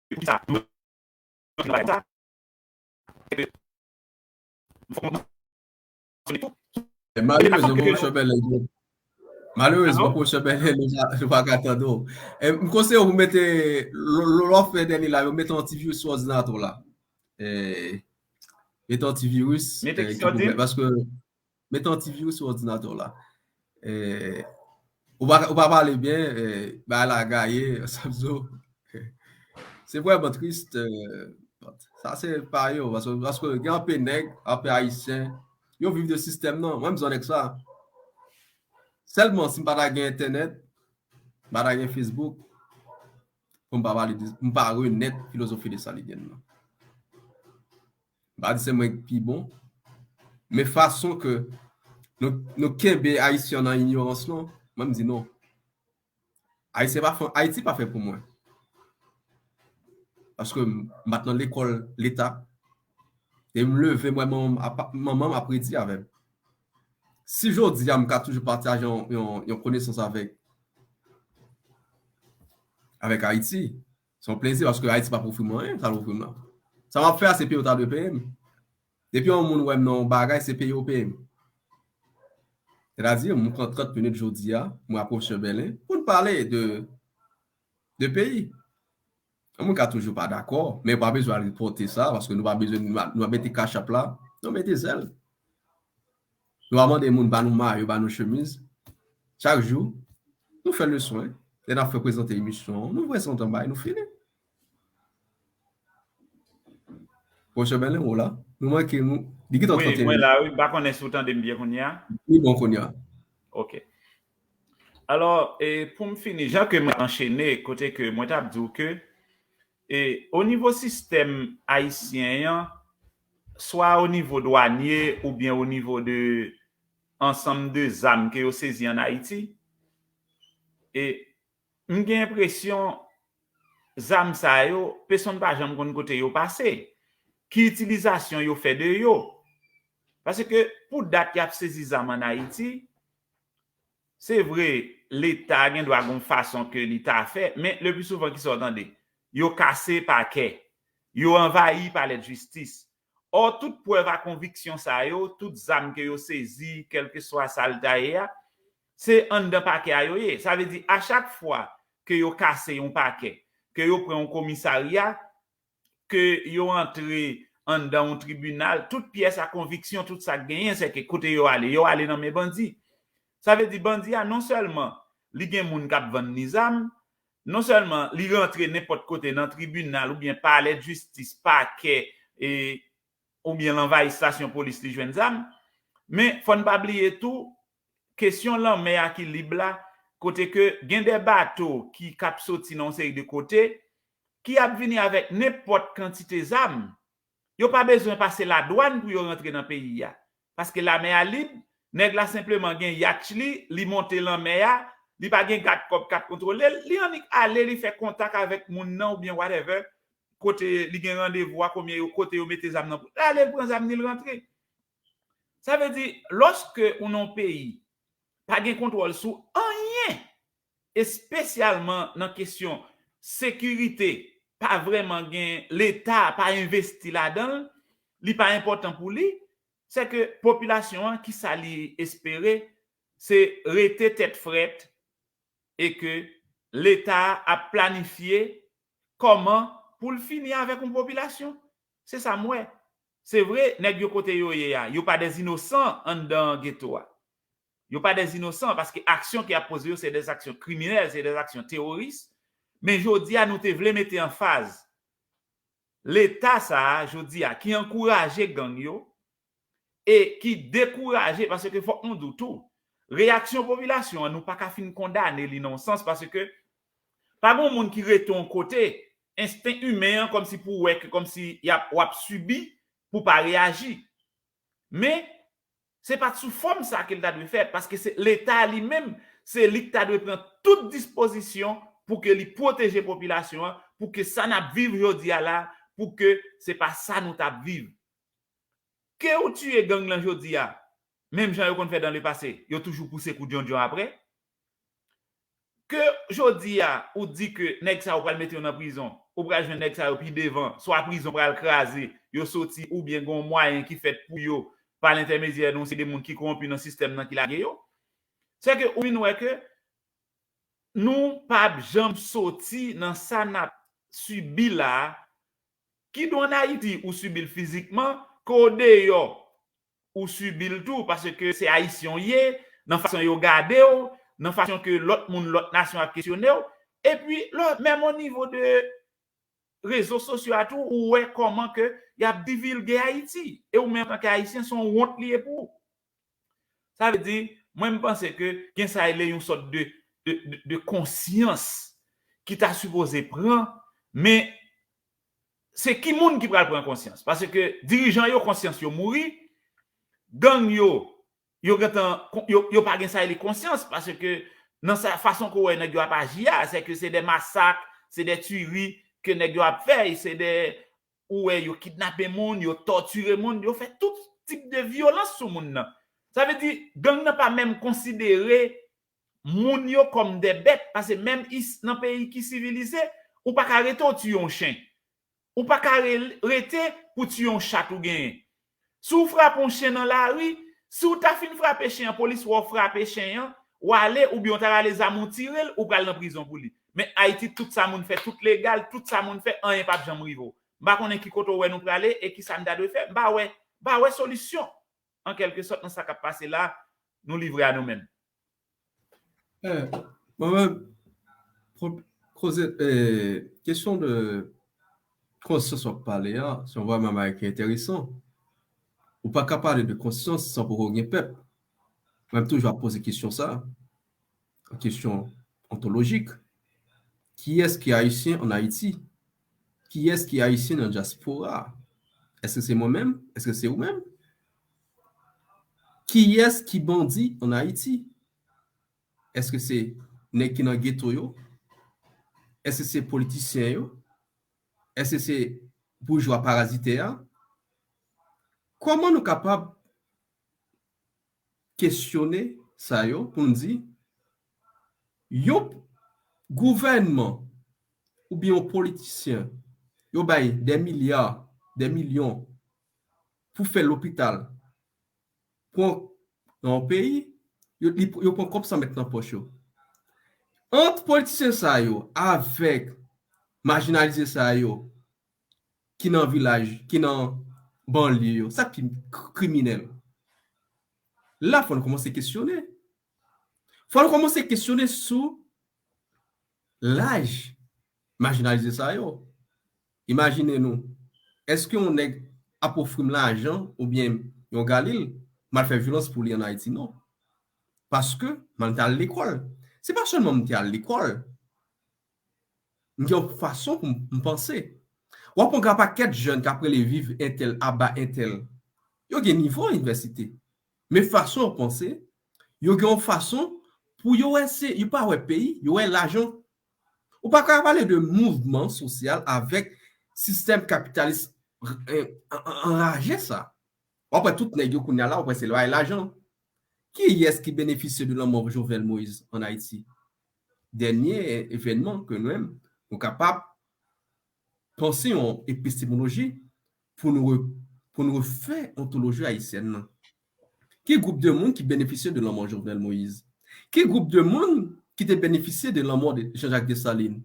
poukisa nou rantre nan bagay sa? E ke, fòk nou mansyone tou. E malerezman, Pwofesè Bèlen, malerezman, Pwofesè Bèlen, nou pa, nou pa ka tande w. E, m konseye w pou mete, lè, lè w ap fè dènye live, mete yon ti virus sou òdinatè w la. E, mete yon ti virus, mete, e, ki pwoblèm, paske mete antivirus sou òdinatè w la. E, ou pa, ou pa pale byen, e, bagay la gaye, sa m di w. Se vrèman tris, e, sa se pa yo, paske, paske gen anpil nèg, anpil ayisyen, yo viv de sistèm nan. Mwen, m di w nèg sa. Sèlman si m pa ta gen entènèt, m pa ta gen Facebook, pou m pa pale de, m pa renèt filozofi Desalin nan. M pa di se mwen ki pi bon, men fason ke nou, nou kenbe Ayisyen nan inyorans lan, mwen m di non. Ayisyen pa fè, Ayiti pa fè pou mwen. Paske m, m pa t nan lekòl leta. E m leve, m wè manman m ap, manman m ap redi avè m. Si jodi a m ka toujou pataje yon, yon, yon konesans avèk, avèk Ayiti, se yon plezi paske Ayiti pa ofri m anyen, sa l ofri m nan. Sa m ap fè a, se peye yo ta dwe peye m. Depi yon moun wè m nan yon bagay, se peye yo peye m. Sètadi, mwen pran trant minit jodi a, mwen ak Pwofesè Bèlen, pou n pale de, de peyi. Yon moun ka toujou pa dakò, men pa bezwen al ripòte sa, paske nou pa bezwen, nou pa, nou pa mete kachap la, nou mete zèl. Nou pa mande moun ba nou mayo, ba nou chemiz. Chak jou, nou fè leson, lè n ap fè prezante emisyon, nou prezante bay, nou fini. Pwofesè Bèlen, ou la? Nou manke nou. Li gentan trant et un minit. Wi, mwen la, wi. M pa konnen si w tande m byen kounye a. Li bon kounye a. Ok. Alò, e, pou m fini, jan ke mwen anchene, kote ke mwen t ap di w ke, e, o nivo sistèm ayisyen an, swa o nivo dwanye oubyen o nivo de ansanm de zam ke yo sezi ann Ayiti, e, m gen enpresyon zam sa yo, pèsonn pa janm konn kote yo pase, ki itilizasyon yo fè de yo. Paske pou dat y ap sezi zam ann Ayiti, se vre, Leta gen dwa gon fason ke li ta fè, men le pli souvan ki sa w tande? Yo kase pakè, yo anvayi palè jistis. Ò, tout prèv a konviksyon sa yo, tout zam ke yo sezi, kèlkeswa sa l ta ye a, se anndan pakè a yo ye. Sa vle di, a chak fwa ke yo kase yon pakè, ke yo pran yon komisarya, ke yo antre anndan yon tribinal, tout pyès a konviksyon, tout sa k genyen, se ke kote yo ale, yo ale nan men bandi. Sa vle di, bandi a, non sèlman li gen moun k ap vann li zam, non sèlman li rantre nenpòt kote nan tribinal oubyen palè jistis, pakè, e, oubyen lanvayi estasyon polis li jwenn zam, men fò n pa bliye tou, kesyon lanmè a ki lib la, kote ke gen de bato ki k ap soti nan yon seri de kote, ki ap vini avèk nenpòt kantite zam. Yo pa bezwen pase ladwàn pou yo rantre nan peyi a. Paske lamè a lib, nèg la senpleman gen yatch li, li monte lanmè a, li pa gen gad kòb k ap kontwole l, li annik ale, li fè kontak avèk moun nan oubyen whatever, kote li gen randevou a, konbyen yo, kote yo mete zam nan pou l ale, l pran zam ni, l rantre. Sa vle di, lòske ou nan yon peyi, pa gen kontwòl sou anyen, espesyalman nan kesyon sekirite, pa vrèman gen, Leta pa envesti ladan l, li pa enpòtan pou li, se ke popilasyon an, kisa li espere, se rete tèt frèt e ke Leta a ap planifye kòman pou l fini avèk yon popilasyon. Se sa m wè. Se vre, nèg yo kote yo ye a, yo pa dèzinosan anndan geto a. Yo pa dèzinosan paske aksyon ki ap poze yo se dèzaksyon kriminèl, se dèzaksyon teworis. Men jodi a, nou te vle mete anfaz Leta sa a, jodi a, ki ankouraje gang yo e ki dekouraje, paske fòk nou di w tou, reyaksyon popilasyon an, nou pa ka fin kondane li nan yon sans, paske pa gen moun ki rete yon kote, ensten imen an, kòmsi pou w wè ke kòmsi y ap, w ap sibi pou w pa reyaji. Men, se pa t sou fòm sa ke l ta dwe fèt, paske se Leta li menm, se li k ta dwe pran tout dispozisyon pou ke li pwoteje popilasyon an, pou ke sa n ap viv jodi a la, pou ke se pa sa nou t ap viv. Ke ou tiye gang lan jodi a, menm jan yo konn fè dan lepase, yo toujou pouse kou dyondyon apre. Ke jodi a, ou di ke nèg sa yo pral mete yo nan prizon, ou pral jwenn nèg sa yo pi devan, swa prizon pral kraze, yo soti, oubyen gen yon mwayen ki fèt pou yo, pa lentèmedyè de yon seri de moun ki kowonpi nan sistèm nan ki lage yo. Se ke ou vin wè ke nou p ap janm soti nan sa n ap sibi la a, kidon ann Ayiti, ou sibi l fizikman, ke o deyò, ou sibi l tou, paske se Ayisyen w ye, nan fason yo gade w, nan fason ke lòt moun, lòt nasyon ap kesyone w, epi lò, menm o nivo de rezo sosyo a tou, ou wè kòman ke y ap divilge Ayiti, e ou menm antanke Ayisyen, se yon wont li ye pou ou. Sa vle di, Mwen, m panse ke gen sa rele yon sòt de, de, de, de konsyans ki ta sipoze pran, men se ki moun ki pral pran konsyans? Paske dirijan yo, konsyans yo mouri, gang yo, yo gentan, yo, yo pa gen sa rele konsyans, paske nan sa, fason ke w wè nèg yo ap aji a, se ke se de masak, se de tiri ke nèg yo ap fè, se de, ou wè yo kidnape moun, yo tòtire moun, yo fè tout tip de vyolans sou moun nan. Sa vle di, gang nan pa menm konsidere moun yo kòm de bèt, paske menm is-, nan peyi ki sivilize, ou pa ka rete w tiye yon chen. Ou pa ka re-, rete pou tiye yon chat ou genyen. Si w frape yon chen nan lari, si w ta fin frape chen an, polis wè w frape chen an, w ale oubyen w ta rale zam ou tire l, ou pral nan prizon pou li. Men Ayiti, tout sa moun fè, tout legal, tout sa moun fè, anyen p ap janm rive w. M pa konnen ki kote w wè nou prale e ki sa n ta dwe fè. M pa wè, m pa wè solisyon, an kèlke sòt, nan sa k ap pase la, nou livre a nou menm. Eh, mwen menm, koze, eh, kesyon de konsyans w ap pale a, se yon vrèman bagay ki enteresan. Ou pa ka pale de konsyans san poko gen pèp. Mwen menm toujou ap poze kesyon sa, yon kesyon ontolojik. Kiyès ki ayisyen ann Ayiti? Kiyès ki ayisyen nan dyaspora? Èske se mwen menm? Èske se ou menm? Kiyès ki bandi ann Ayiti? Èske se nèg ki nan geto yo? Èske se politisyen yo? Èske se boujwa parazitè a? Kòman nou kapab kesyone sa yo pou n di yon gouvènman oubyen yon politisyen, yo bay de milya, de milyon pou fè lopital pou nan yon peyi, yo, li, yo pran kòb sa met nan pòch yo. Ant politisyen sa yo avèk majinalize sa yo ki nan vilaj, ki nan banlye yo, sa ki kriminèl? La, fò nou kòmanse kesyone. Fò nou kòmanse kesyone sou laj majinalize sa yo. Imajine nou, èske yon nèg ap ofri m lajan oubyen yon galil, m al fè vyolans pou li ann Ayiti? Non. Paske mwen te al lekòl. Se pa sèlman m te al lekòl. M gen yon fason pou m, m panse. W ap wè yon pakèt jèn k ap rele viv entèl, aba entèl. Yo gen nivo inivèsite. Men fason yo panse, yo gen yon fason pou yo wè se, yo pa wè peyi, yo wè lajan. Ou pa ka pale de mouvman sosyal avèk sistèm kapitalis, eh, an-, an-, anraje sa. W ap wè tout nèg yo kounye a la, w ap wè se lwa e lajan. Kiyès ki benefisye de lanmò Jovenel Moïse ann Ayiti? Dènye evènman ke nou menm, nou kapab panse yon epistemoloji pou nou re-, pou nou refè ontoloji ayisyèn nan. Ki gwoup de moun ki benefisye de lanmò Jovenel Moïse? Ki gwoup de moun ki te benefisye de lanmò de Jean-Jacques Dessalines?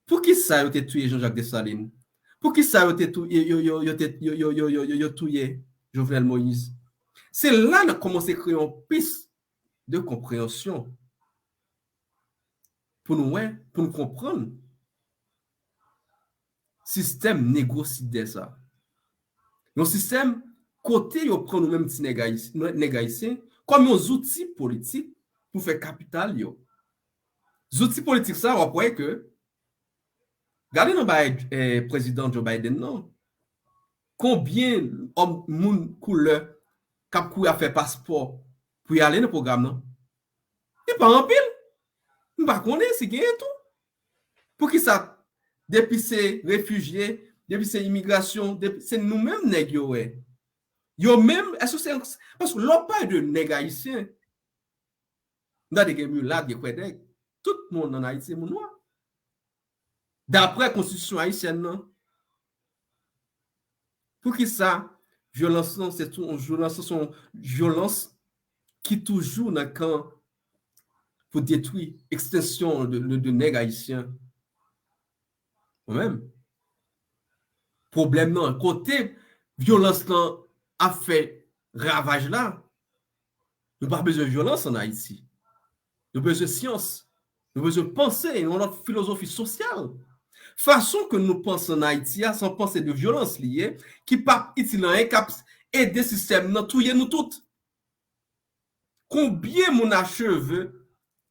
Poukisa yo te touye Jean-Jacques Dessalines? Poukisa yo te touye, yo, yo, yo, yo te, yo, yo, yo, yo, yo, yo touye Jovenel Moïse? Se la n ap kòmanse kreye yon pis de konpreyansyon pou nou wè, pou nou konprann sistèm negosidè sa. Yon sistèm kote yo pran nou menm ti nèg ayis-, nèg ayisyen kòm yon zouti politik pou fè kapital yo. Zouti politik sa, w ap wè ke, gade nan bagay, eh, prezidan Joe Biden nan, konbyen òm, moun koulè k ap kouri ap fè paspò pou y ale nan pwogram nan? Li pa anpil. M pa konnen si genyen tou. Poukisa depi se refijye, depi se imigrasyon, depi se nou menm nèg yo wè? Yo menm, èske se, paske lè w pale de nèg ayisyen, m tande gen milat, gen kwèdèk. Tout moun ann Ayiti se moun nwa. Daprè konstitisyon ayisyèn nan, poukisa vyolans lan, se tou yon vyolans, se yon vyolans ki toujou nan kan pou detwi, ekstensyon de, de, de nèg ayisyen? Mwen menm, pwoblèm nan, kote vyolans lan ap fè ravaj la, nou pa bezwen vyolans ann Ayiti. Nou bezwen syans. Nou bezwen panse yon lòt filozofi sosyal. Fason ke nou panse ann Ayiti a, se yon panse de vyolans li ye, ki p ap itil anyen, k ap ede sistèm nan touye nou tout. Konbyen moun a cheve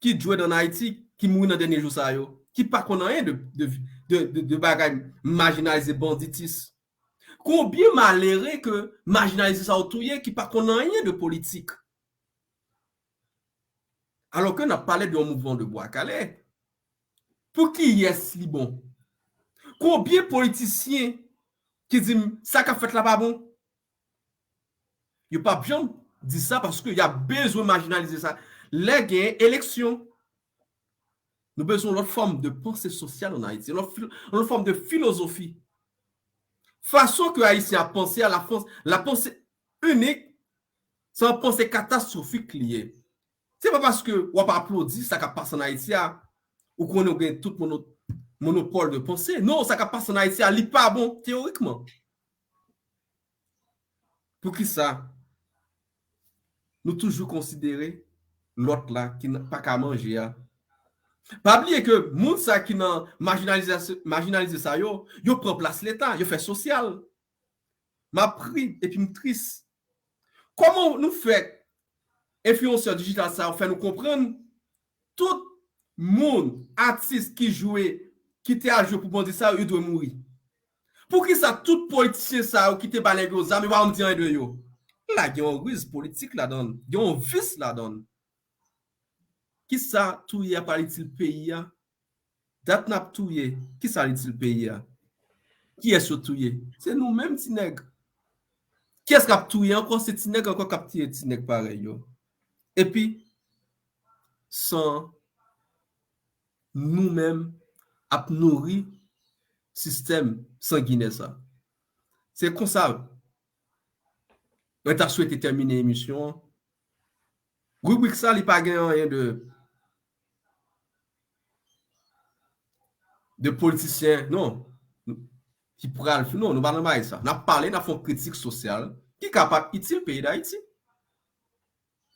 ki dwèt ann Ayiti ki mouri nan dènye jou sa yo, ki pa konn anyen de, de, de, de, de bagay majinalize, banditis? Konbyen malere ke majinalize sa yo touye ki pa konn anyen de politik? Alò ke n ap pale de yon mouvman de bwa kale. Pou kiyès li bon? Konbyen politisyen ki di m sa k ap fèt la pa bon? Yo p ap janm di sa paske y ap bezwen majinalize sa. Lè gen eleksyon, nou bezwen yon lòt fòm de panse sosyal ann Ayiti, yon lòt, fil- yon lòt fòm de filozofi. Fason ke Ayisyen ap panse a la, la panse inik, se yon panse katastwofik li ye. Se pa paske w ap aplodi sa k ap pase ann Ayiti a, ou konnen w gen tout mono- monopòl de panse. Non, sa k ap pase ann Ayiti a, li pa bon teyorikman. Poukisa nou toujou konsidere lòt la ki n- pa ka manje a? Pa bliye ke moun sa ki nan majinalize, majinalize sa yo, yo pran plas Leta, yo fè sosyal. M ap ri epi m tris. Kòman nou fè enfliyansè dijital sa yo fè nou konprann tout moun, atis ki jwe, ki te al jwe pou bandi sa yo, yo dwe mouri? Poukisa tout politisyen sa yo ki te ba nèg yo zam, yo pa janm di anyen de yo? La gen yon riz politik ladan l, gen yon vis ladan l. Kisa touye a pral itil peyi a? Dat n ap touye, kisa l itil peyi a? Kiyès yo touye? Se nou menm ti nèg. Kiyès k ap touye ankò? Se ti nèg ankò k ap tiye ti nèg parèy yo. Epi, san nou menm ap nouri sistèm sanginè sa. Se konsa, mwen ta swete tèmine emisyon an. Ribrik sa, li pa gen anyen de, de politisyen, non. Ki pral, non, nou pa nan bagay sa. N ap pale, n ap fè yon kritik sosyal ki kapab itil peyi Dayiti.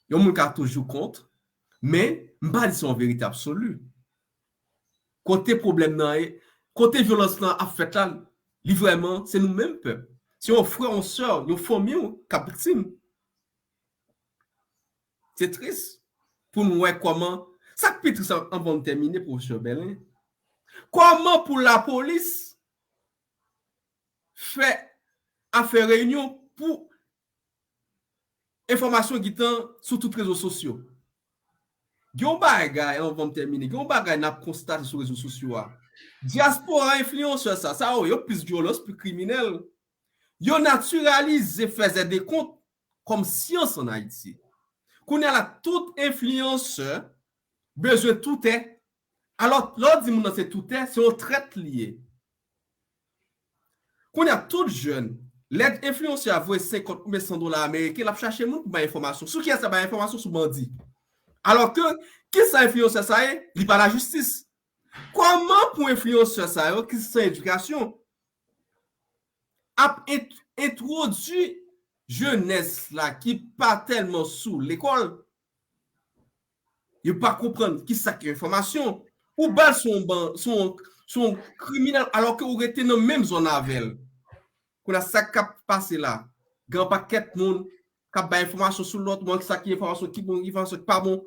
Yon moun ka toujou kont, men m pa di se yon verite absoli. Kote pwoblèm nan ye, kote vyolans lan ap fèt la, li vrèman, se nou menm pèp. Se yon frè, yon sè, yon fanmi w k ap viktim. Se tris pou n wè kòman, sa k pi tris an, anvan m tèmine, pwofesè Bèlen, kòman pou lapolis fè afè reyinyon pou enfòmasyon gentan sou tout rezo sosyo. Gen yon bagay, anvan m tèmine, gen yon bagay n ap konstate sou rezo sosyo a. Dyaspora enfliyansè sa, sa yo, yo plis vyolans, plis kriminèl. Yo natiralize fèzè de kont kòm syans ann Ayiti. Kounye a la, tout enfliyansè bezwen toutè. Alò, lè w di moun nan se toutè, se yon trèt li ye. Kounye a, tout jèn, lè enfliyansè a voye senkant oubyen san dola ameriken, l ap chache moun pou bay enfòmasyon. Sou kiyès l ap bay enfòmasyon? Sou bandi. Alò ke, kisa enfliyansè sa ye? Li pa lajistis. Kòman pou enfliyansè sa yo ki san edikasyon ap ent- entwodui jenès la ki pa tèlman sou lekòl, yo pa konprann kisa ki enfòmasyon. Ou ba l sou yon ban, sou yon, sou yon kriminèl, alò ke ou rete nan menm zòn avè l. Kounye a, sa k ap pase la? Gen yon pakèt moun k ap bay enfòmasyon sou lòt, bon, sa ki enfòmasyon ki bon, ki enfòmasyon ki pa bon.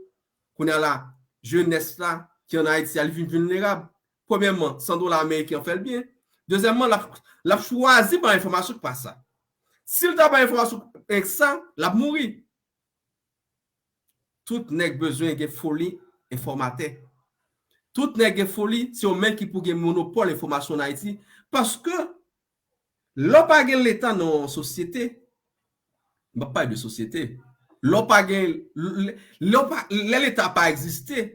Kounye a la, jenès la ki ann Ayiti a, li vin vilnerab. Premyèman, san dola ameriken an fè l byen. Dezyèmman, l ap, l ap chwazi bay enfòmasyon k pa sa. Si l ta bay enfòmasyon k sa, l ap mouri. Tout nèg bezwen gen foli enfòmatè. Tout nèg gen foli, se yo menm ki pou gen monopòl enfòmasyon ann Ayiti. Paske, lè w pa gen Leta nan yon sosyete, m ap pale de sosyete, lè w pa gen, lè, lè w pa, lè Leta pa egziste,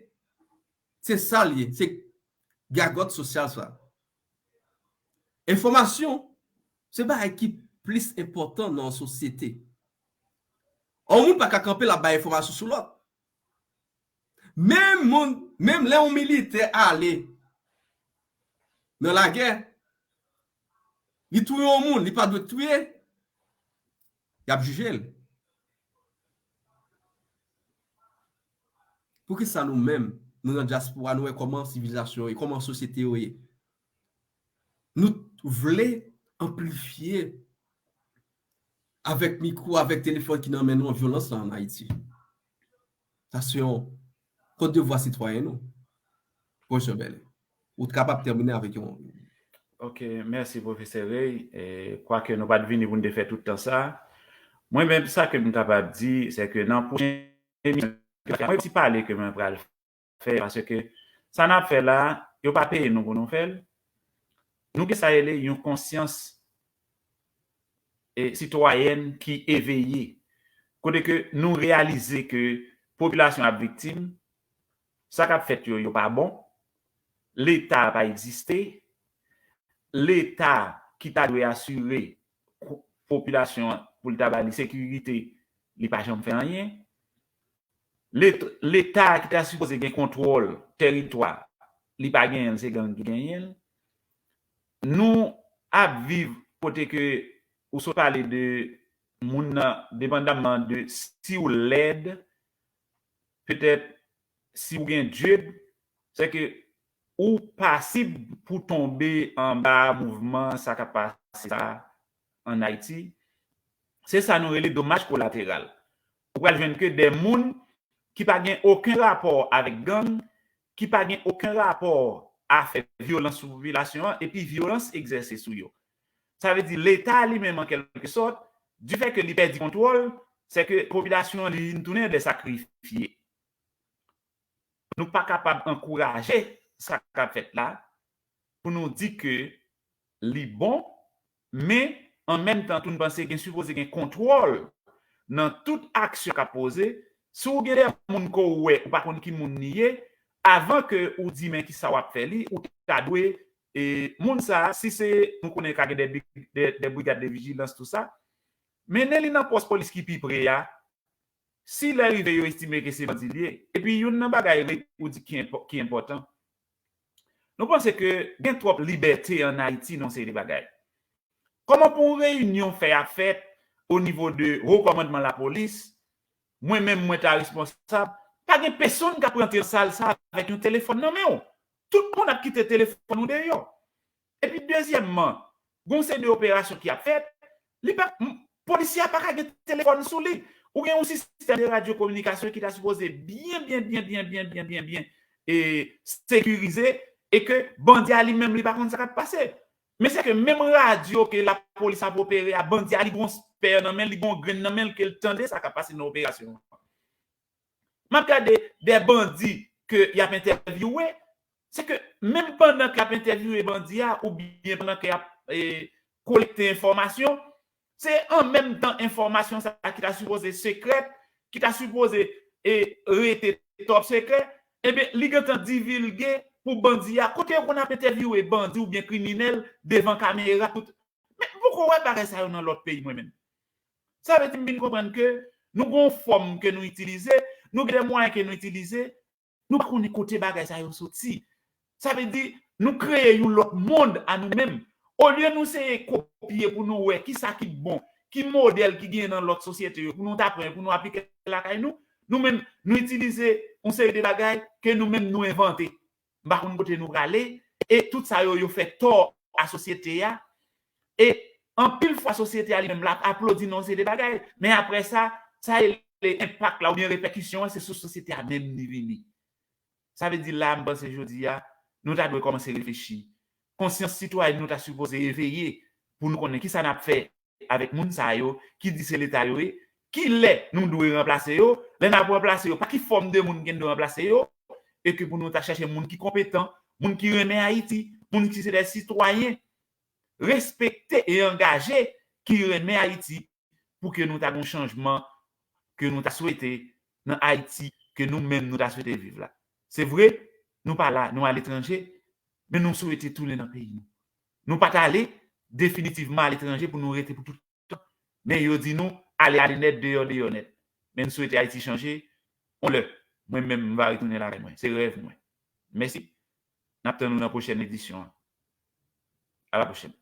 se sa l ye, se gagòt sosyal sa. Enfòmasyon, se bagay ki plis enpòtan nan yon sosyete. Yon moun pa ka kanpe l ap bay enfòmasyon sou lòt. Menm moun, menm lè yon militè ale nan lagè, li touye yon moun, li pa dwe touye, y ap jije l. Poukisa nou menm, nou nan dyaspora, nou wè kòman sivilizasyon yo ye, kòman sosyete yo ye? Nou vle anplifye avèk mikwo, avèk telefòn ki nan men nou an vyolans la ann Ayiti. Sa se yon kot de vwa sitwayen nou. Pwofesè Bèlè, ou t kapab tèmine avèk yon... Ok, mèsi pwofesè Ray. Kwake nou pa t vini pou n te fè tout tan sa, mwen menm sa ke m kapab di, se ke nan pwochen emisyon, mwen ti pale ke mwen pral fè, paske sa n ap fè la, yo pa peye nou pou nou fè l. Nou gen sa rele yon konsyans e sitwayèn ki eveye, kote ke nou reyalize ke popilasyon ap viktim, sa k ap fèt yo, yo pa bon, Leta pa egziste, Leta ki ta dwe asire popilasyon an pou l ta ba li sekirite, li pa janm fè anyen. Leta ki ta sipoze gen kontwòl tèritwa, li pa genyen l, se gang ki genyen l. Nou ap viv kote ke ou sot pale de moun nan, depandamman de si w lèd, petèt si w gen djed, se ke ou pasib pou tonbe anba mouvman sa k ap pase sa an Ayiti. Se sa nou rele domaj kolateral. Ou pral jwenn ke de moun ki pa gen okenn rapò avèk gang, ki pa gen okenn rapò a fè vyolans sou popilasyon an, epi vyolans egzèse sou yo. Sa vle di Leta li menm an kèlkesòt, difè ke li pèdi kontwòl, se ke popilasyon an li vin tounen de sakrifye. Nou pa kapab ankouraje sa k ap fèt la pou nou di ke li bon, men an menm tan tou n panse gen sipoze gen kontwòl nan tout aksyon k ap poze. Si w gen de moun ke w wè ou pa konn ki moun li ye, avan ke ou di men kisa w ap fè li, ou ta dwe e moun sa, si se nou konnen ka gen de, de, de brigad de vijilans tou sa, mennen li nan pòs polis ki pi pre a. Si lè rive yo estime ke se bandi li ye, epi youn nan bagay ou di ki enpòtan, nou panse ke gen twòp libète an Ayiti nan yon seri de bagay. Kòman pou yon reyinyon fè ap fèt o nivo de wo kòmandman lapolis, mwen menm mwen ta responsab, pa gen pesonn k ap rantre nan sal sa avèk yon telefòn nan men w. Tout moun ap kite telefòn ou deyò. Epi dezyèmman, gon seri de operasyon ki ap fèt, li pa, polisye a pa ka gen telefòn sou li. Ou gen yon sistèm de radyo kominikasyon ki ta sipoze byen, byen, byen, byen, byen, byen, byen, byen e sekirize, e ke bandi a li menm li pa konn sa k ap pase. Men se ke menm radyo ke lapolis ap opere a, bandi a li gon spè nan men, li gon grenn nan men l ke l tande sa k ap pase nan operasyon an. M ap gade de bandi ke y ap entèvyouwe, se ke menm pandan ke y ap entèvyouwe bandi a oubyen pandan ke y ap e, kolekte enfòmasyon, se an menm tan enfòmasyon sa ki ta sipoze sekrè, ki ta sipoze e, rete top sekrè, enben li gentan divilge pou bandi a. Kote yo konn ap entèvyouwe bandi oubyen kriminèl devan kamera tout. Men m poko wè bagay sa yo nan lòt peyi mwen menm. Sa vle di m vin konprann ke nou gen yon fòm ke nou itilize, nou gen de mwayen ke nou itilize, nou pa konnen kote bagay sa yo soti. Sa vle di nou kreye yon lòt mond a nou menm. Olye nou seye kopye pou nou wè kisa ki bon, ki modèl ki genyen nan lòt sosyete yo, pou nou ta pran, pou nou aplike lakay nou, nou menm nou itilize yon seri de bagay ke nou menm nou envante. M pa konn kote nou prale, e tout sa yo, yo fè tò a sosyete a. E anpil fwa sosyete a li menm l ap aplodi nan yon seri de bagay, men apre sa, sa rele enpak la oubyen repèkisyon an, se sou sosyete a menm li vini. Sa vle di la, m panse jodi a, nou ta dwe kòmanse reflechi. Konsyans sitwayèn nou ta sipoze eveye pou nou konnen kisa n ap fè avèk moun sa yo ki di se Leta yo ye, kilè nou dwe ranplase yo, lè n ap ranplase yo, pa ki fòm de moun ke n dwe ranplase yo, e ke pou nou ta chèche moun ki konpetan, moun ki renmen Ayiti, moun ki se de sitwayen respekte e angaje, ki renmen Ayiti, pou ke nou ta gen yon chanjman ke nou ta swete nan Ayiti ke nou menm nou ta swete viv la. Se vre, nou pa la, nou aletranje, men nou swete tounen nan peyi nou. Nou pa t ale definitivman aletranje pou nou rete pou tout tan. Men yo di nou, ale, ale nèt, deyò, deyò nèt. Men n swete Ayiti chanje, yon lè, mwen menm, m va retounen lakay mwen. Se rèv mwen. Mèsi. N ap tann nou nan pwochèn edisyon an. A la pwochèn.